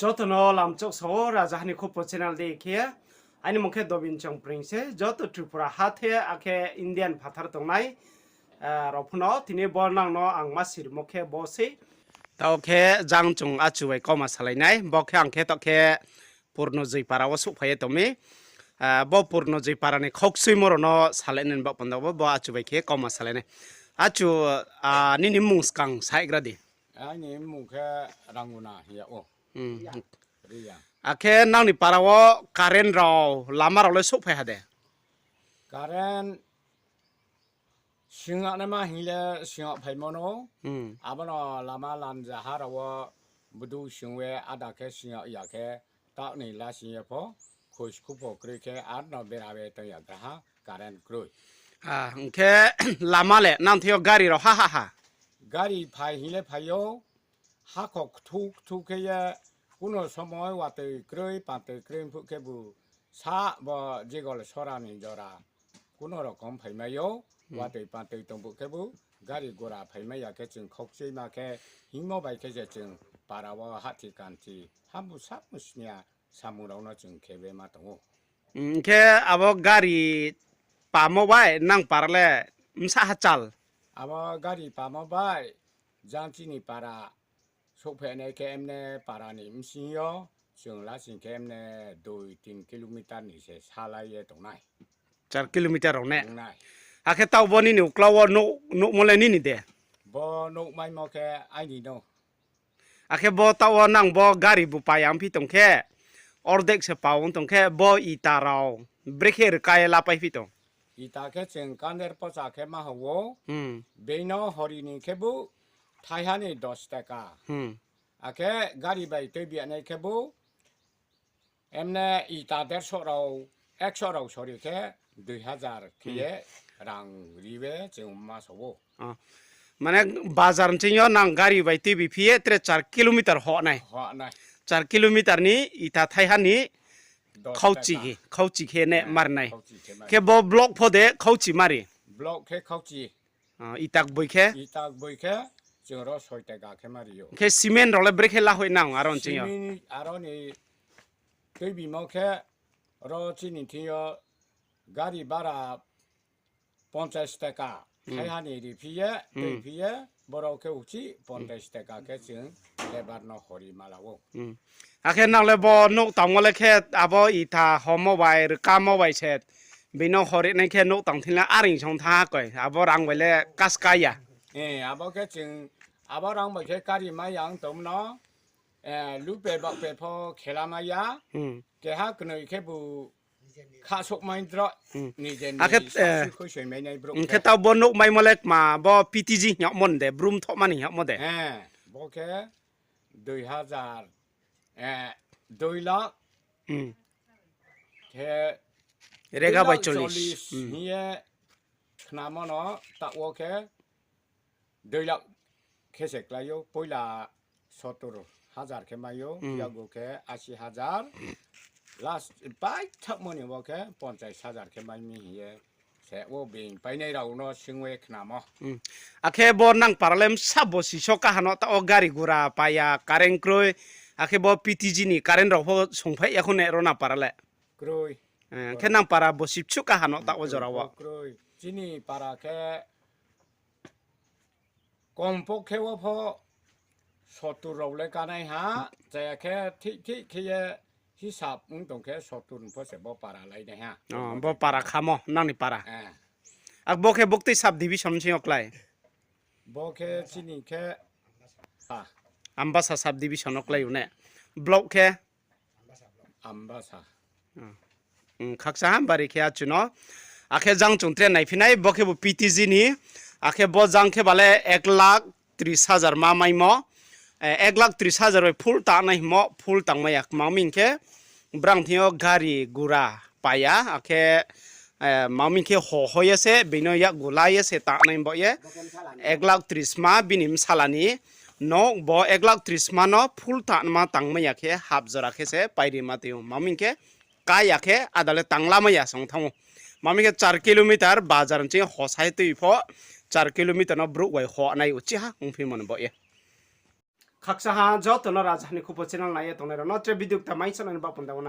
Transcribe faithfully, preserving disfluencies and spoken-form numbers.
Joto no lamchok sao, Rajaha ni Khupo channel dei khe. Aini mung khe Dobin Chongpring se, joto Tripura ha the, akhe Indian phathar tongnai, eh, rao pho no tini bo nang no ang ma sirimo khe bo sei. Taoh khe jang chung achu bai kauma salai nai, bo khe ang khe taoh khe Purno Joypara wo souhphai ye tong mi. Ah, bo Purno Joypara ni khaukchuimo rao no salai nai ni baoh panda wo bo achu bai khe kauma salai nai. Achu, ah, nini mmung skang saigra di. Aini mmung khe Ranguna hing yag ou. Hmm. Akhe nang ni para wo current rao, lama rao le souhphai ha de? Current sing yag naima hing le sing yag phaimo no. Hmm. Abo no lama lamjaha rao wo bdu sing ye ada khe sing yag ya khe, taoh ni lasing ye pho, khuis khupo kroi khe ar no bera ye tong ya graha current kroi. Ah, hing khe lama le nang thing yo gari rao ha ha ha? Gari phai hing le phai ou, hakhor kthu kthu khe ye, kuno somoi watoi kroi, pantoi kroi phuh khebu sa bo jegol sora ni jora kuno rokom phaimai ou, watoi pantoi tong phuh khebu gari gura phaimai ya khe chung khaukchuima khe hingmo bai khe je chung para wo hahthi kanthi hambu sabu snia samung rao no chung khe be ma tong ou. Hing khe abo gari pamo bai nang para le bsa ha chal? Abo gari pamo bai jang chini para souhphainai khe emne para ni bsing yo chung lasing khe emne dui tin kilometer ni se salai ye tongnai. Char kilometer rao ne? Akhe taoh bo nini uklau wo nouh, nouhmo le nini de? Bo nouhmaimo khe aini no. Akhe bo taoh wo nang bo gari bu pa ya ongphi tong khe, ordek se pa ong tong khe, bo ita rao brekhe rkai ye lapaiphi tong? Ita khe chung kander pocha khe ma ha ou, beino hori ni khebu thaiha ni dos taka. Akhe gari bai tuibi ya nai khebu emne ita derso rao, ekso rao sori khe dui hazar khe ye rang ri ye chung ma sa ou. Mane bazar nching yo nang gari bai tuibi phi ye tre char kilometer hoh nai. Char kilometer ni ita thaiha ni khauchi khe ne mar nai. Khe bo block pho de khauchi mari? Block khe khauchi. Ita gboi khe? Ita gboi khe chung ro soi taka khe mari ou. Khe cement rao le brekhe lahoih nang aro nching yo? Aro ni tuibimo khe ro chini thing yo gari bara ponchais taka, thaiha ni ri phi ye, tui phi ye, borao khe uchih ponchais taka khe chung labour no hori ma la ou. Akhe nang le bo nouh tangmo le khe abo ita homo bai, rkamo bai se, bino hori nai khe nouh tang thing le aring song thanng ha koi, abo rang bai le kaska ya. Abo khe chung, abo rang bai khe kari mai ya ong tongmo no, lupe bakpe pho khela mai ya, keha knoi khebu khasouh mai dro, nije ni khuisoi mai nai brouh khe. Khe taoh bo nouh maimo le kma bo P T G hing yagmo de, brum thohma ni hing yagmo de? Bo khe dui hazar, dui lakh, khe rega bai chollis hing ye khnamo no taoh wo khe dui lakh khe se klái ou, poila sottor hajar khe mai ou, yago khe asi hajar, last paithaohmo ni wo khe ponchais hajar khe mai mi hing ye se wo being painai rao no sing ye khnamo. Akhe bo nang para le bsa bosi so kaha no taoh wo gari gura paya, current kroi, akhe bo P T G ni current rao pho songphai ya khou ne ro nang para le? Khe nang para bosi bsuh kaha no taoh wo jora wo? Chini para khe kompo khe wo pho sottor rao le kanai ha, chaya khe thik thik khe ye hisab ong tong khe sottor pho se bo para lainai ha. Bo para khamo, nang ni para. Ak bo khe buktui sub division sing yo klái? Bo khe chini khe Ambasa sub division no klái ou ne? Block khe? Ambasa. Khakcha ha bari khe achu no. Akhe jang chung tre naiphi nai, bo khebu P T G ni. Akhe bo jang khe ba le ek lakh tris hajar ma maimo. Ek lakh tris hajar bai full tangnai hingmo, full tangmai ya kma mi hing khe, brang thing yo gari gura paya, akhe, ma mi hing khe ho ho ye se, beino yakgu la ye se tangnai bo ye. Ek lakh tris ma bini bsala ni, no bo ek lakh tris ma no full tangma tangmai ya khe, half jora khe se pairi ma tong ou. Ma mi hing khe, ka ya khe, ada le tanglamai ya song thanng ou. Ma mi hing khe char kilometer bazar nching hosa ye tui pho, char kilometer no brouh bai ho nai uchih ha ongphimo ni bo ye. Khakchang ha joto no Raja ni Khupo channel nai ye tongnai rao no, tre video kta mai sanani baoh panda wo nang.